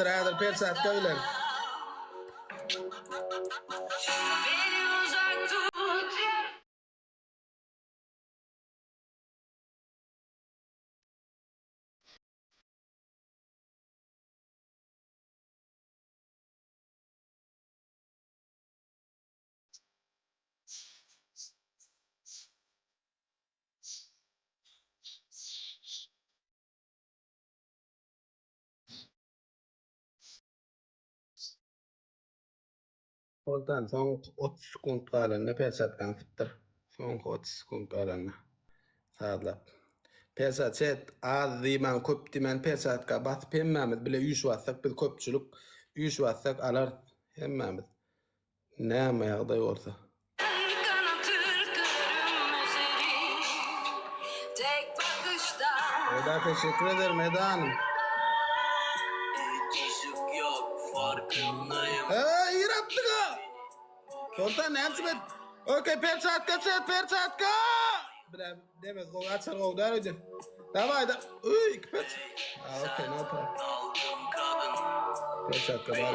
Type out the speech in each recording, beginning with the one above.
Häzir häzir perçatka bilen. Beni uzak tut Soltan soňky 30 sekunt galanda perçatkany sypdyr. Soňky 30 sekunt galanda. Sazlap. Perçat çet az diýmän köp diýmän perçatka basyp hemmämiz bile üýşüp atsak biz köpçülik üýşüp atsak alarys hemmämiz. Näme ýagdaý bolsa. Kanatır kırmızı Tek bakışta Eda teşekkür ederim Eda hanım. Hiç ışık yok farkındayım Eee ir atdyk ha. Soltan näme üçin et? Okey perçatka çet perçatka. Bile demez gowy açar gowy däl öýdýän. Daway da. Uy iki perç. Ha okey no problem. Dalgın kadın Perçatka bar.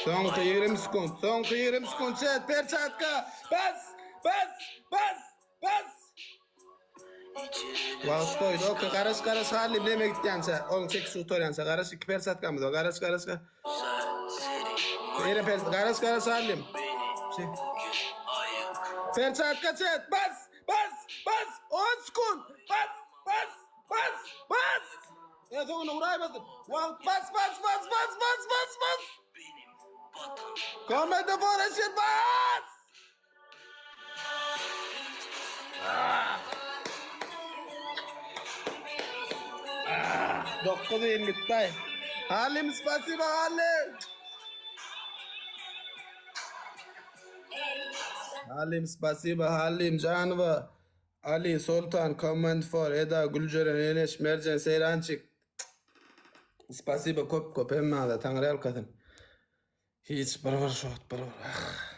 Bugün Soňky 20 sekund. Soňky 20 sekund çet perçatka. Bas bas bas bas. içeri Wagt goýdy. Okey garaş garaş Hallim neme gitýänçä. Oň çekişi gutarýança garaş iki perçatkamyz bar. Garaş garaş garaş. sen seni Ýene per garaş garaş Hallim. Beni Şey. bugün ayık Perçatka çet bas bas bas 10 sekund bas bas bas bas. Ya soňuna uraýmasyn. Wagt bas bas bas bas bas bas bas. Benim vatan Komedi foreşi bas. 9 ýyl gitdi. Halim spasiba Halim. Halim spasiba Halim Janova. Ali Sultan Comment for Eda Güljeren Eneş Merjen Seýrançyk. Spasiba köp köp hemmäňize Taňry ýalkasyn. Hiç bir bir şot bir bir. Ah.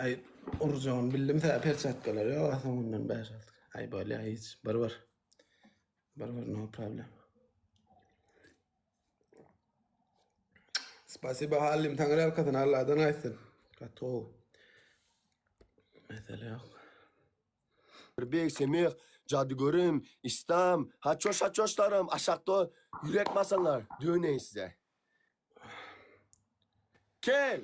Aý urjagyny bildim sä perçatkalar ýok a soňundan 5 6. Aý bolýa hiç bir bir. Bir bir no problem. Spasiba Halim Taňry ýalkasyn Allahdan aýtsyn. Gaty gowy. Mesele ýok. Beg, Semih, Jadygörüm, İslam, haçoş haçoşlarym aşakda ýürek basanlar döneýin size. Kel!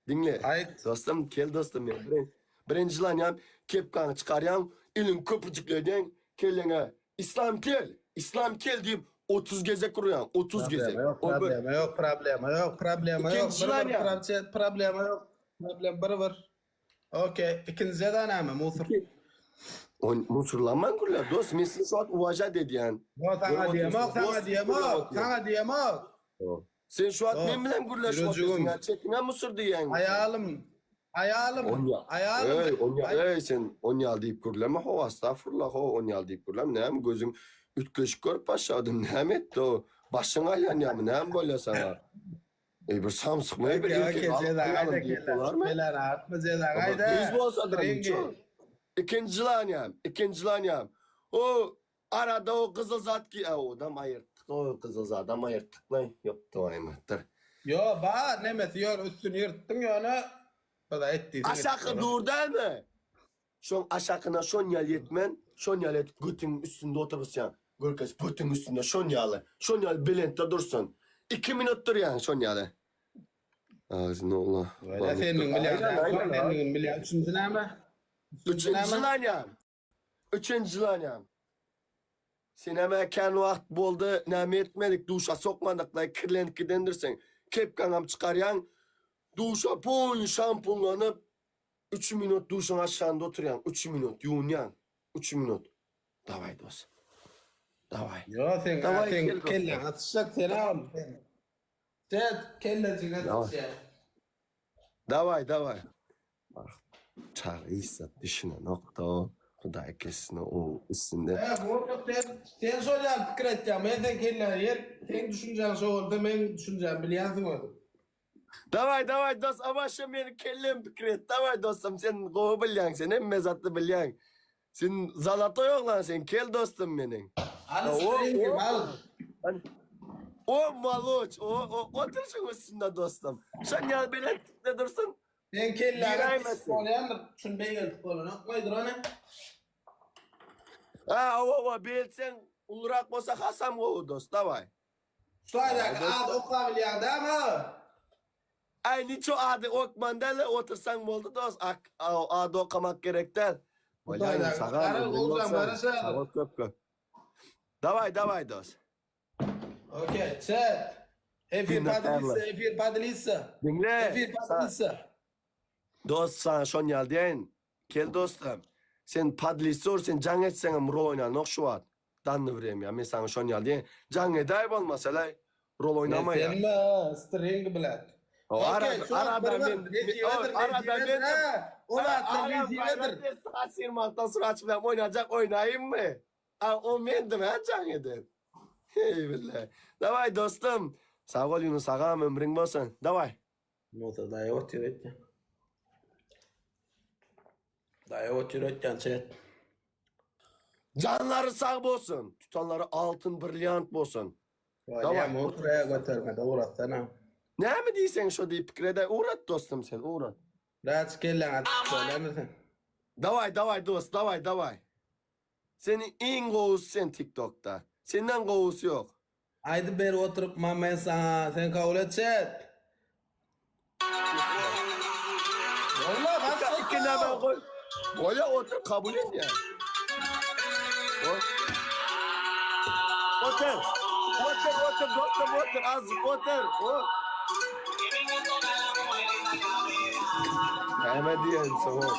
Diňle. Aýt. Dostum, kel dostum men. Birin, birinji lanýam kepkaňy çykarýaň, eliňi köpüjikledýäň, kelleňe Islam kel! Islam kel diýip 30 gezek urýaň, 30 gezek. Problema ýok, O bir. problema ýok, problema ýok, problema ýok. Ikinji Bir bir lanýam. proce- problema ýok. Problem bir bir. Okey, ikinji jeza näme? Musur. On musurlanman gürler dost, men sizi şu wagt uwajat edýän. Yo saňa Görüp diýemok, otyrsyň, saňa dost diýip diýemok, gürläp otyryn. saňa diýemok. Sen şu wagt men Dost, bilen gürleşip ýürejiğim. otyrsyň, ýa çetiňe musur diýýäň. Aýalym, aýalym, Onýa. aýalym. Eý, onýa, Ay- eý sen onýal diýip gürleme ho, astagfurullah ho, onýal diýip gürleme. Näme gözüň üýtgeşik görüp başladym, näme etdi o? Başyň aýlanýarmy, näme bolýar saňa? Eý bir samsykmy, bir Okey, erkek okey, alyp jeza goýalym gaýda diýip kelle. bolarmy? Beläni artma jeza gaýda. Gyz bolsa da Rengi. Ikinji lanýam, ikinji lanýam. O arada o gyzyl zat ki, a odam aýyrtdyk, o gyzyl zadam aýyrtdyk lan. Ýok, doýmadyr. Yo, bar nemesi ýör üstüni ýyrtdyň ýöne bir et diýseň. Aşaky dur dälmi? Şoň aşakyna şon ýaly ýetmän, şon ýaly edip götüň üstünde oturgyzýaň. Görkez götüň üstünde şon ýaly, şon ýaly belentde dursun. 2 minut durýaň şon ýaly. Agzyny ogla. Öyle seniň bilýän, seniň bilýän. Üçünji näme? Üçünji Üçünji näme? lanýam. Üçünji lanýam. Senem kän wagt boldy, näme etmedik, duşa sokmadyk, la kirlenip gidendirsiň. Kepkaňam çykarýaň, duşa polny şampunlanyp, 3 minut duşuň aşagynda oturýaň, 3 minut ýuwunýaň, 3 minut. Daway dos. Daway. Yo sen Daway, sen kel dostum. kelläňe atışjak sen al. Sen kellejiňe Daway. atışýar. Daway, daway. Ah, Çaga hiç düşünenok da Hudaý kessin o üstünde. E, bu sen sen şol ýaly pikir etýän. Men sen kelläňe ýer, sen düşünjäň şo bolsa men düşünjäm bilýänsiň özüň. Daway, daway dos, abaşa meni kellem pikir et. Daway dostum, sen gowy bilýäň, sen hemme zatny bilýäň. Sen zalatoý oglan sen, kel dostum meniň. Al O, stringi, o. al. Hany. O maloç, o o otur şuň üstünde dostum. Şon ýaly belentlikde dursun. Sen kelläňe Giräýmesin. bolýandyr. Şuny beýgeltip bolanok goýdur ony. Ha, owa, owa, beltseň ulurak bolsa hasam gowy dost, daway. Şu aýdaky ady okabilýäň dämi? Aý niço ady okman däl otursaň boldy dost ak ady okamak gerek däl. Bolýa sagam Sag köp köp. Daway daway dost. Okey chat. Efir podlisa efir podlisa. Diňle. Efir podlisa. Dost saňa şon ýaly diýeýin. Kel dostum. Sen podlisor sen jaň etseňem rol oýnanok şu wagt. Danny vremya men saňa şon ýaly diýeýin. Jaň edäý bolmasalaý rol oýnamaýar. Sen mi string bilen. O arada arada men arada men O zatlar nesibedir. Asirmakdan suraç bilen oýnajak oýnaýynmy? A o mendim ha jaň eden. Hey bille. Daway dostum. Sag bol Yunus agam ömrüň bolsun. Daway. Musa daýy otyr öýtýän. Daýy otyr öýtýän çet. Janlary sag bolsun. Tutanlary altyn brilliant bolsun. Daway. Oturaya göterme ugratsana. Näme diýseň şo diýip pikir edä ugrat dostum sen ugrat. Raç kelläňe atyp bolýarmy sen? Daway daway dost daway daway. Seni iň gowusy sen TikTokda. Senden gowusy ýok. Aýdyp berip oturyp ma men saňa sen kabul et çet. Walla bak Iki näme goý. Goýa otur kabul et ýa. Goý. Otur. Otur otur dostum otur azjyk otur. O. Näme diýen soň?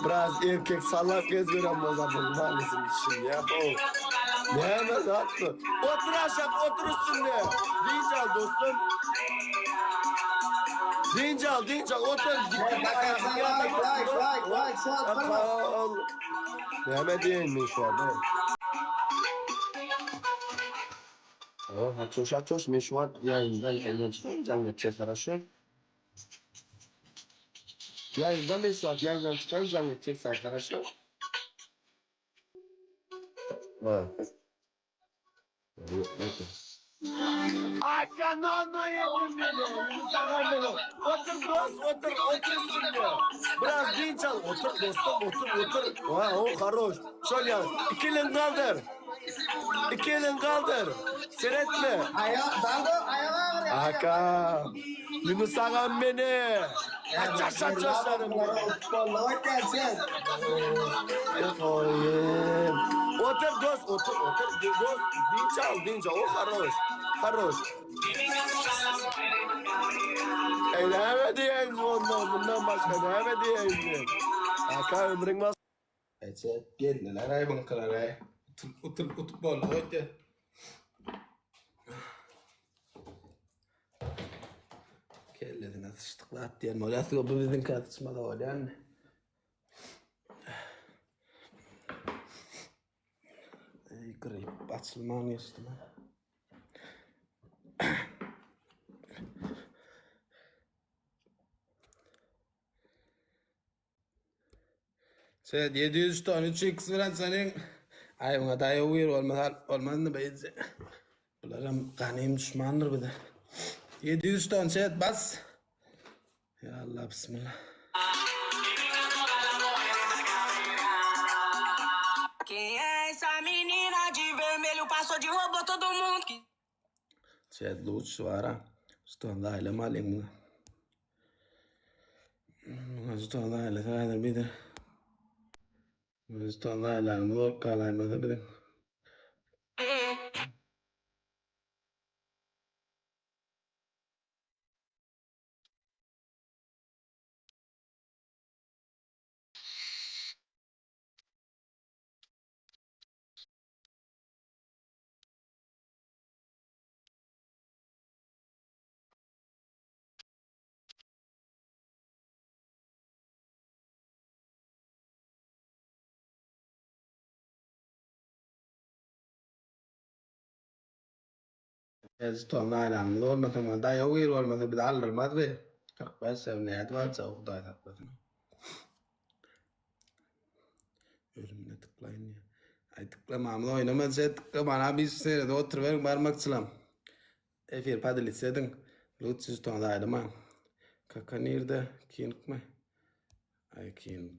Biraz erkek salak gezberen bolsa bu manysyny düşünýär. O. Näme zat bu? Otur aşak, otur üstünde. Dynç al dostum. Dynç al, dynç al, otur. Like like like like şu an Akal. Näme diýeýin men şu an? Açoş açoş men şu wagt ýaýynda ýaýyndan çykaýyn jaň etjek garaşýan. Ýaýynda men şu wagt ýaýyndan çykaýyn jaň etjek saňa garaşýan. Ha. Otur dost otur otur üstünde. Biraz dinç al. Otur dostum otur otur. Ha o haroş. Şol ýaly. Iki elin kaldyr. Iki elin kaldyr. Seretme. Aýak dalda aýak agyrýar. Aka. Yunus agam meni. Aç aç aç aç. Oy. Otur dost otur otur dost. Dinç al dinç al. O haroş. Haroş. E näme diýeýin ondan bundan başga näme diýeýin men? Aka ömrüň bolsun. Eçet geldiler ay bunkalar ay. Utup utup utup boldy öýtdi. Kellesine sıçdyk diýen bolýar. Bu biziňkä sıçmada bolýar. Ey grip açylman geçdi lan. Çet 700 ton 3x bilen senin Ay buna daýy wir olmaz olmazmy beýdse. Bular hem ganym düşmandyr bize. 700 ton çet bas. Ya Allah bismillah. Quem é essa menina de vermelho passou de robô todo mundo que Chat luç var ha. Stone da aile malim buna. Buna stone da aile sayılır bir de. Stone da aile bu kalaymadı bir de. Stone da aile olmasa da yok yer olmasa bir de alırmaz be. 45 sevniyet var çok da saklasın. Ölümüne tıklayın ya. Ay tıklamamla oynamaz şey tıklama abi seyret otur ver barmakçılam. Efir podelitse ediň. Lutsi žeton zaýalamaň. Kaka nirde? Kingmi? Aý King.